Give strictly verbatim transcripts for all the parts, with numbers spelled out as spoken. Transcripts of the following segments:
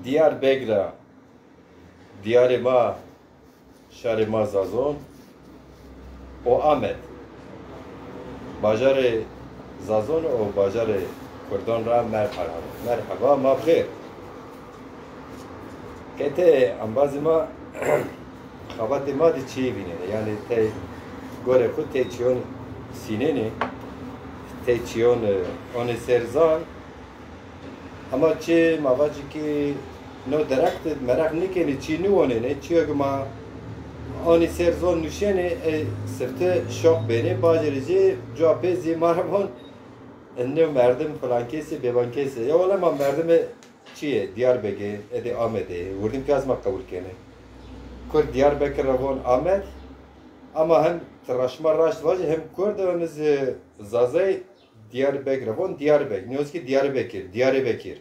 Diyarbeg ra, diyarê ma, şarê ma Zazon û Amed. Bajarê Zazon û bajarê Kurdan ra merhaba. Merhaba, ma bi xêr. Kete embazê ma xebatê ma de çîyê vînenê. Yanî tey gorê xwu tey çîyon sînenê, tey çîyon, e, onê ser zan. Ama çi ma vacî ki no derek de meraq nêkenê, çî nêwanenê, çîyo ki ma onê ser zon nuşenê, e, sifte şok benê, bacê rê zî cuwa pê zî ma ra von, e, nê merdim filan kesî, bêvan kesî. Ya wele ma merdimê çîyê, Diyarbekir, edê Amedê, wirdîn pîyaz ma qebul kenê. Kurd Diyarbekir ra von Amed, ama hem ti ra şima raşt vajî, hem Kurd, hem zî Zazay Diyarbekir ra von Diyarbek. Nîyoz ki Diyarbekir, Diyarbekir.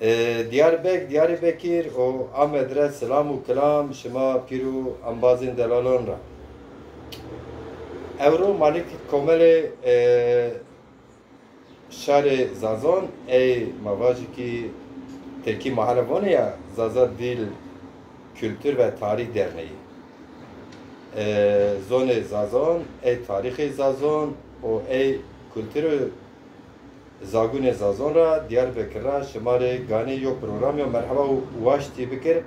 E, Diyarbek, Diyarbekir û Amed ra selam û kilam şima pîr û embazên delalon ra. Ewro ma nik komelê, e, şarê Zazon, ey ma vajî ki tirkî ma hele vonê ya, Zaza Dil, Kültür ve Tarih Derneği. E, zonê Zazon, ey tarîxê Zazon û ey kultur û zagunê Zazon ra Diyarbekir ra şima rê ganê yo programî yo merheba û waştî bikir.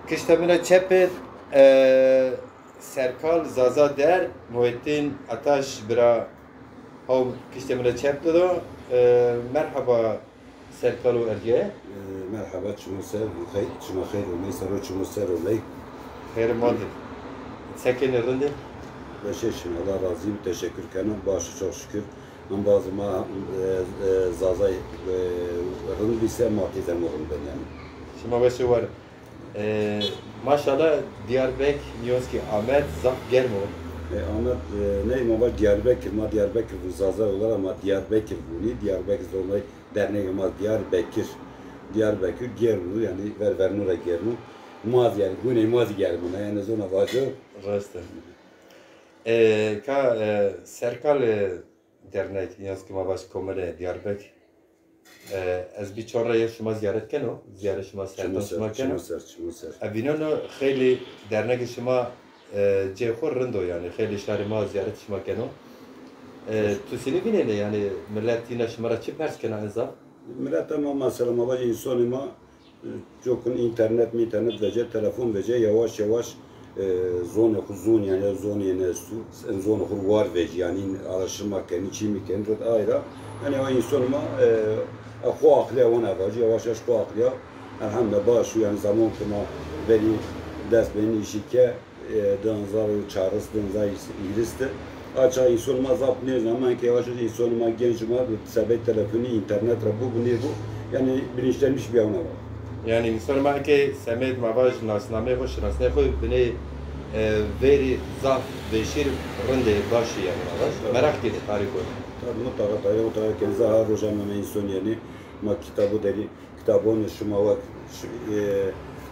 Kişta mi ra çep id, e, Serkal Zaza Der, Muhittin Ataş bira haw kiştê mi ra çep de do. E, merheba Serkal û Erce. E, merheba, çimo ser, xey-, çima xeyr omey, sero çimo ser omey. Xeyr ma di. Sekenê, rind ê? Beşê şima, Allah razî bi, teşekkür keno. Baş, çok şükür. Embazê ma, e, e, Zazay, e, rind bî se ma têzemo rind ben yanî. Şima weş û war. E, maşallah, Diyarbek, nîyoz ki Amed zaf germ o. E, Amed, e, ney ma vaj Diyarbekir, ma Diyarbekir vûn, Zaza olarak ma Diyarbekir vûnî, Diyarbekir zonay dernegê ma Diyarbekir. Diyarbekir germ o, yanî ver verno ra germ o. Ma zî yanî, guney ma zî germ o, yanî zona vajo. Raşt e. E, ka, e, Serkal, e, dernek, nîyoz ki ma vaj komelê Diyarbek. E, ez bî çor ra yew şima zîyaret keno, zîyaret şima ser, çimo ser, şima keno. Çimo ser, çimo ser. E, vîneno xeylê dernegê şima, e, cê xwu rind o yanî, xeylê şarê ma zîyaret şima keno. E, tu senî vînenê yanî, milet yîna şima ra çi pers kena en zaf? Milet ma mesela ma vajî însonê ma, e, cokin înternet mînternet vece, telefon vece, yawaş yawaş e, zonê xwu zon, yanî zonê ne estu, zonê xwu war vecî, yanî araştırma kenî, çî mi kenî, rot ay ra. Yanî o înson ma, e, e, xwu aqlîya wona vacî, yavaş yavaş xwu aqlîya, elhamdülillah, baş û yanî zaman ki ma verî dest benî îşî ke, e, di hezar û çar, di hezar û hîris de. A çax înson ma zaf nêzana, ma ke yavaş yavaş înson ma, genc ma bi sebey telefonî, înternet ra bû, bi nêbû, yanî bilinçlenmiş bîya wina wa. Yanî înson ma eke semed ma vaj nasnameyê xo, şinasnayê xo binê, e, verî zaf veşîr, rindê, başî yanî ma vaj. Tabii. Meraq kenê tarîx xo. Tabii, mutlaka tarîx, mutlaka kenê. Zaf roja ma înson yanî ma kitabo derî. Kitabonê şima wa, ş-, e,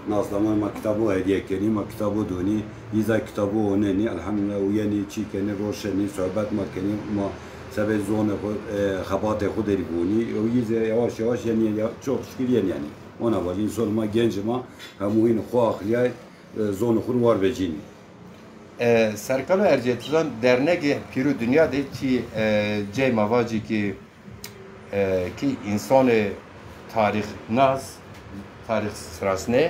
nasnamanê ma kitabo hedîye kenî, ma kitabo donî, yî zî kitabo onenî, elhamdülillah, uyenî, çî kenî, roşenî, sohbet ma kenî, ma sebey zonê xwu, e, xebatê xwu derî vonî. O yî zî yavaş yavaş yenî, ya, çok şükür yenî yanî. Ona vacî, înson ma, genc ma, hemû hîn xwu aqlîyay, e, zonê xwu war vecînî. E, Serkal û Ercê, tu zan dernegê pîrû dinya de çî, e, cey ma vacî ki e, ki însanê tarîxnas, tarîxsirasnê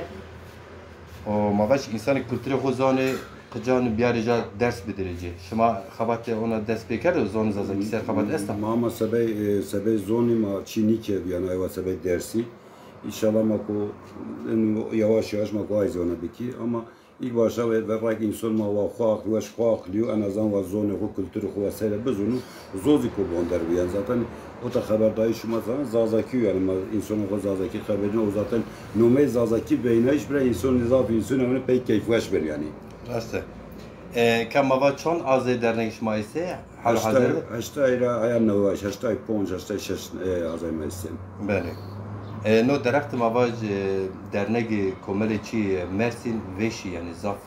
û ma vaj însanê kulturê xo zanê, qican biyarê ca ders bidirê ci. Şima xebatê ona dest pêkerdo, zon zazakî ser xebat esta? Ma, ma sebey, e, sebey zonî ma çî nîkerdî, yanî aywa sebey dersî. Înşallah ma ko, eno, yavaş yavaş ma ko ay zona bikî, ama İlk başta ve, ve rak insan ma wa xo aqli, weş xo aqli yo, en azından wa zonê xo, kulturê xo vesaire bizonu, zozî ko bonder bu. Yani zaten o da xeberdayî şima zaten Zazakî yo, yani ma insanê xo Zazakî xeberî, o zaten nomey Zazakî beynayîş bira insan zaf insan yani pek keyfweş bir yani. Rast e. E, ka ma va çond azê dernegê şima estê? Halo hazir. Heştay ra aya neway, heştay ponc, heştay şeş, e, azay ma estên. Belê. E, no derextê ma vaj, e, dernegê komelê çî, e, Mersîn veşî, yanî zaf,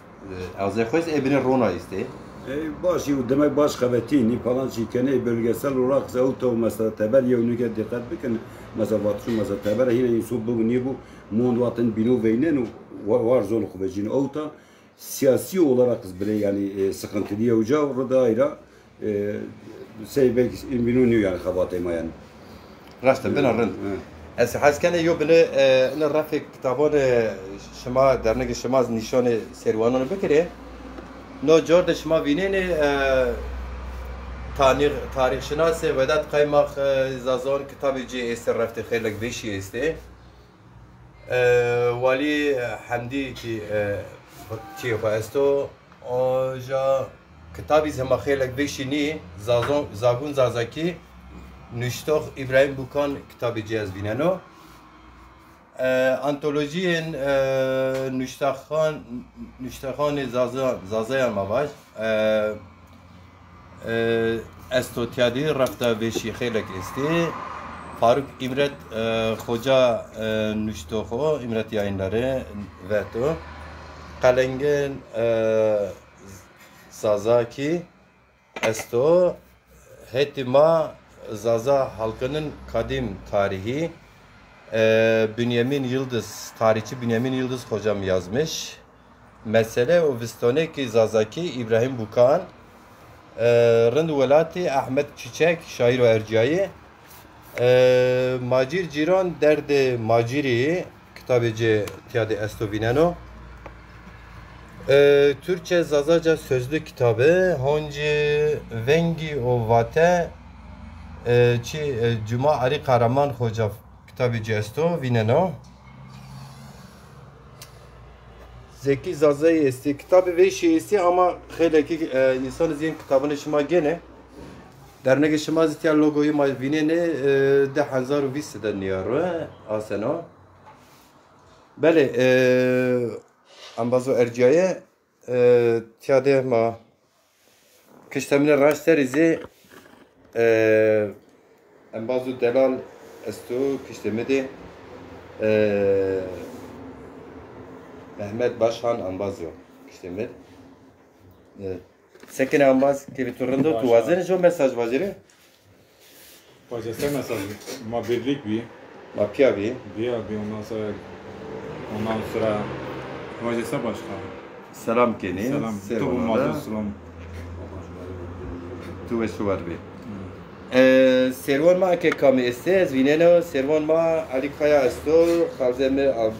e, azay xo est, ê binê rona estê. Ey, baş, ey demek baş xebetînî falan çî kenê, ey bölgesel olarak ewta û mesela teber yew nîke dîqet bikin, mesela vatişû mesela teber hîne însan bû nîbû, mond vatin bîno veyneno, wa-, war zon xu vecîno ewta, siyasî olarak bile yani, e, sıkıntılı ewca rida ayra, e, sey belki bîno nîyo yani xebatê ma yani. Raşt e, bina rind. Hı. Ez hez kenê yo bine, e, ina refê kitabanê şima, dernegê şima nîşanê sêrwananê bikirê. No cor de şima vînenê, e, tanîx-, tarîxşinasê Vedat Kaymak, e, Zazan kitabê ci êstê, reftê xeylek vêşî êstê. E, Walî, e, Hemdî kî, e, çîyê xo esto. Oja kitabî zî hema xeylek vêşî nî, Zazon, Zagun Zazakî, nuştox Îbrahîm Bukan kitabê ci ez vîneno. E, antolojîyên, e, nuştaxan, nuştaxanê Zaza-, Zazayan ma vaj. E, e, esto tîya de, refta vêşî xeylek estê. Faruk Îmret, e, Xoca, e, nuştoxo, Îmret Yayınları veto. Qelengên, e, Zazakî esto. Hetî ma Zaza halkının kadim tarihi, e, Bünyamin Yıldız, tarihçi Bünyamin Yıldız hocam yazmış. Mesele û vistonekî Zazakî Îbrahîm Bukan, e, Rind Welatî Ahmet Çiçek, şaîro erciyayî, e, Macîr Cîran Derdê Macîrî, kitabê ci tîya de esto vîneno. E, Türkçe Zazaca Sözlü kitabı, honcî Vengî û Vate, e, çi, e, Cuma Ali Kahraman Hoca kitabê ci esto, vîneno. Zekî Zazayî estî. Kitabê vêşî estî ama xeylekî, e, însanî zî yên kitabanê şima gênê. Dernegê şima zî tîya logoyê ma vînenê, e, di hezar û vîst de nîyaro, e, aseno. Belê, e, embazo ercîyaye, e, tîya de ma kişte mi de raşt serî zî, e, embazo delal esto kişte mi de, e, Mehmet Başhan embazo kişte mi de. E, sekinê embaz, keyfê to rind o, tu wazenî jo mesaj vajîrî? Vaceste mesaj, ma birlik bî. Ma pîya bî. Pîya bî, ondan sonra, ondan sonra vaceste başka. Selam kenî. Selam. Sêrwan ma de selam. Tu weş û war bî. E, sêrwan ma eke kamî estê, ez vîneno, sêrwan ma Elî Kaya esto, xalzê mi a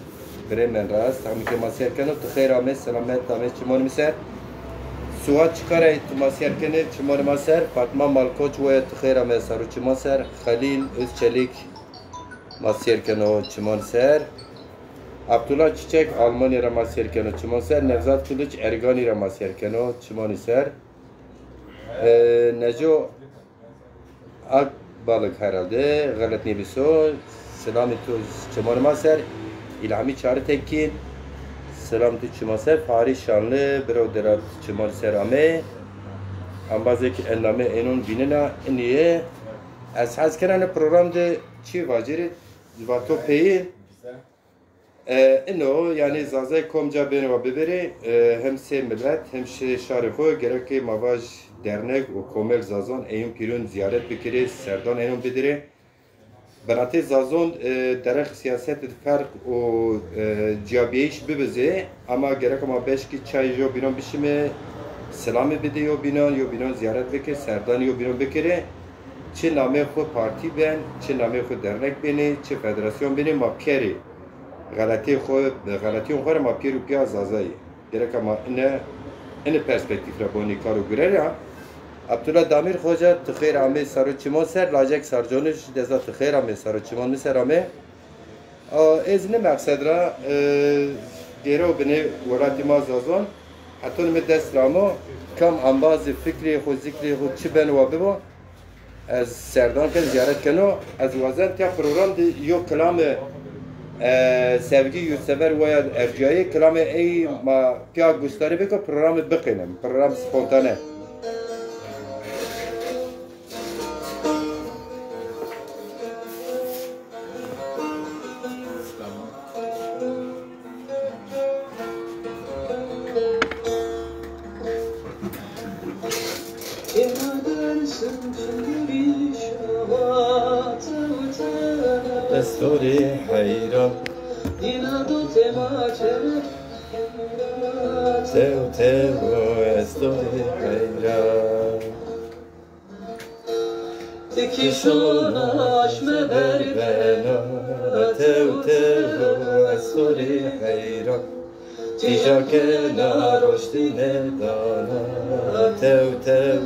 Bremen ra, sexmîkê ma sêr keno, tu xeyr amê, selamet amê çimanê mi ser. Suat Çikarey tu ma sêr kenê, çimanê ma ser, Fatma Malkoç waya tu xeyr amê saro çiman ser, Xelîl Özçelik ma sêr keno çiman ser. Abdullah Çiçek Almanya ra ma sêr keno çiman ser, Nevzat Kılıç Erganî ra ma sêr keno çimanî ser. E, Neco Akbalık herhalde, xelet nêbiso. Selamê tu çimanê ma ser. İlhami Çarıtekin, selam tu çiman ser. Fahri Şanlı, biraw delal çiman ser amê. Embazê ki en namê ênon vînena, inî yê. Ez hez kena ne program de çi vacirî, vato peyî. E, ino, yanî Zazay kom ca bêne wa bibêrê, e, hem sê milet, hem şê şarê xo, gerek ke ma vaj dernek û komel Zazan êyon pîron zîyaret bikirê, serdan êyon bidirê. Binatê Zazon, e, derheq sîyasetî de ferq û, e, cîyabîyayîş bibizê, ama gerek ma beşkî çay yo bînon bişimê, selamê bidê yo bînon, yo bînon zîyaret bikirê, serdanî yo bînon bikirê. Çi namê xo partî ben, çi namê xo dernek benê, çi federasyon benê, ma pîyerê. Xeletê xo, xeletîyon xo rê ma pîyer û pîya Zazayî. Gereka ma ine, ine perspektîf ra bonî kar û gurerê ya. Abdullah Damîr Xoca, tu xeyr amey saro çimon ser, lacek Sarconij deza tu xeyr amey saro çimon mi ser amey. A, ez ne meqsed ra, e, gêrew binê welatî ma Zazon, heton mi dest ra amo, kam embazê fikrê xo, zikrê xo çi beno wa bibo. Ez serdan ken, zîyaret keno. Ez wazen tiya program de yo kilame, e, Sevgi Yurtsever waya erciyayê, kilame ey ma tiya gustarî biko, programî biqînim. Program spontane. Estorê heyran. Tew tew estorê heyran. Ti kî şona aşme berbena, tew tew estorê heyran. Tîja kena roştî nêdana, tew tew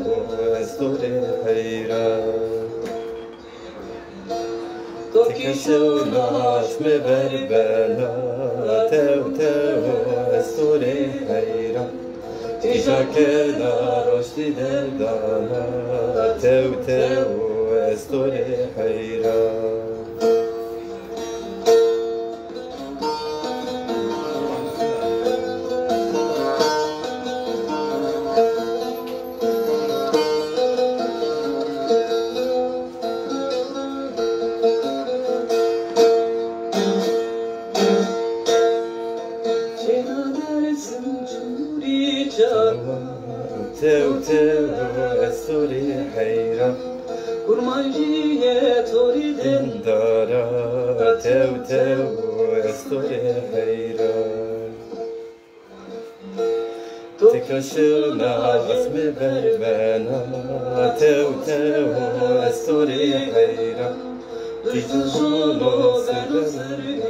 estorê heyran. To kî şona aşme berbena, tew tew estorê heyran. Tîja kena roştî nêdana, tew tew estorê heyran. Çêna Dêrsim çimburî çawa. Tew tew estorê heyran. Kurmancîye torî dendara, tew tew estorê heyran. Ti kî şona aşme berbena, tew tew estorê heyran. Tîja şona aşme berbena,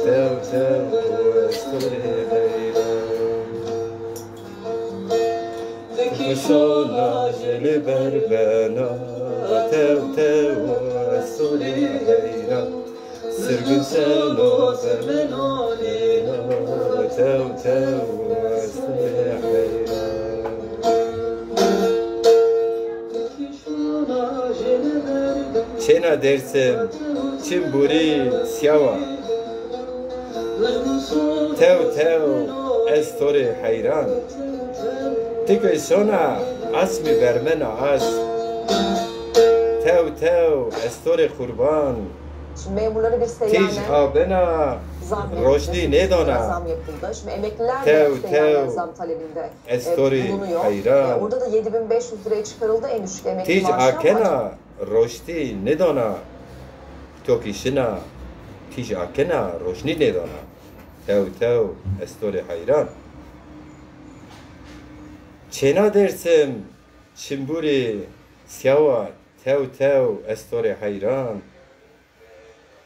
tew tew estorê heyran. Ti kî şona jêlê berbena, tew tew estorê heyran. Sirgin seno zermeno nêno, tew tew estorê heyran. Çêna Dêrsim, çimburî siyawa. Tew tew estorê heyran. Ti kî şona aşmî bermena aşm. Tew tew estorê qurban. Şimdi memurlara bir seyyanen Tîj a bena zam yapıldı. Roşnî nêdana. Zam yapıldı. Şimdi emekliler de Tew seyyanen tew zam talebinde, e, estorê bulunuyor. Heyran. E, orada da yedi bin beş yüz liraya çıkarıldı en düşük emekli maaşı ama Tîj a kena roştî nêdana. To kî şina tîj a kena roşnî nêdana. Tew tew estorê heyran. Çêna Dêrsim, çimburî siyawa, tew tew estorê heyran.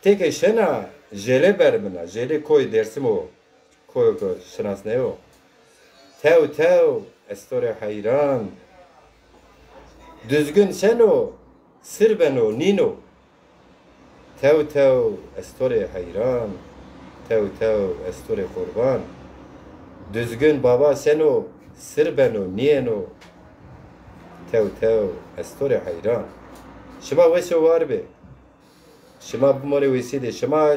Ti kî şina jêlê berbena, jêlê koyê Dêrsim o. Koyo ke şinasneyo. Tew tew estorê heyran. Duzgin şeno, sir beno, nîno. Tew tew estorê heyran. Tew tew estorê qurban. Duzgin baba şeno, sir beno, nîyeno. Tew tew estorê heyran. Şima weş û war bê. Şima bimonê wêsî de, şima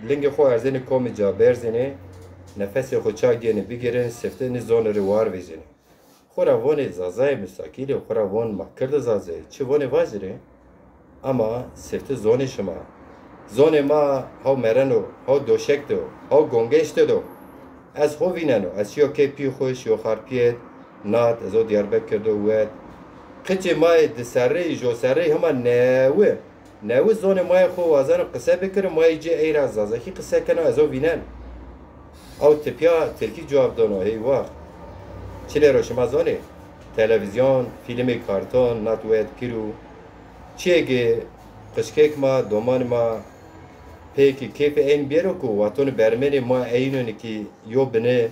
lingê xo erzenê komî ca, berzenê, nefesê xo ça gênê, bigêrenê sifte, nê zonê rê war vejênê. Xo ra vonê Zazayê mustakîlê, xo ra von ma Kirdê Zazayê, çi vonê vajêrê. Ama sifte zonê şima. Zonê ma haw mereno, haw doşek de o, haw gongeş de o. Ez xo vîneno, ez şiyo kê pî xo, şiyo Xarpiyet, nat, ez o Diyarbekir de wet. Qicê ma yê di serreyî, jo serreyî hema newi. Newi zonê ma yê xo wazeno qise bikiro, ma yê ci ey ra zazakî qise keno, ez o vînen. Aw tipya tirkî cewab dono, hey waxt. Çinê ro şima zonê? Televîzyon, fîlmê karton, nat wet pîrû. Çiyê ke qijkek ma, domanê ma pê kî keyfê eyn bêro ku watonê bermenê ma eynonê kî yo bine,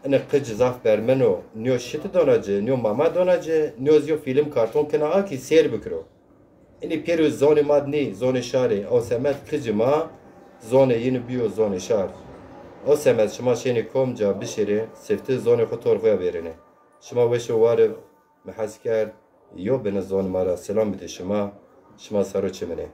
ine qic zaf bermeno, nîyo şiti dona ci, nîyo mama dona ci, nîyo zî yo fîlm karton kena a kî sêr bikiro. Inî pêro zonê ma di nî, zonê şarê. O semed qicê ma zonê yînî bîyo zonê şar. O semed şima şênê kom ca bişêrê, sifte zonê xo tor xo ya vêrenê. Şima weş û war ib, mi hes kerd yo bine zonê ma ra selam bidê şima. Şima ser o çiminê.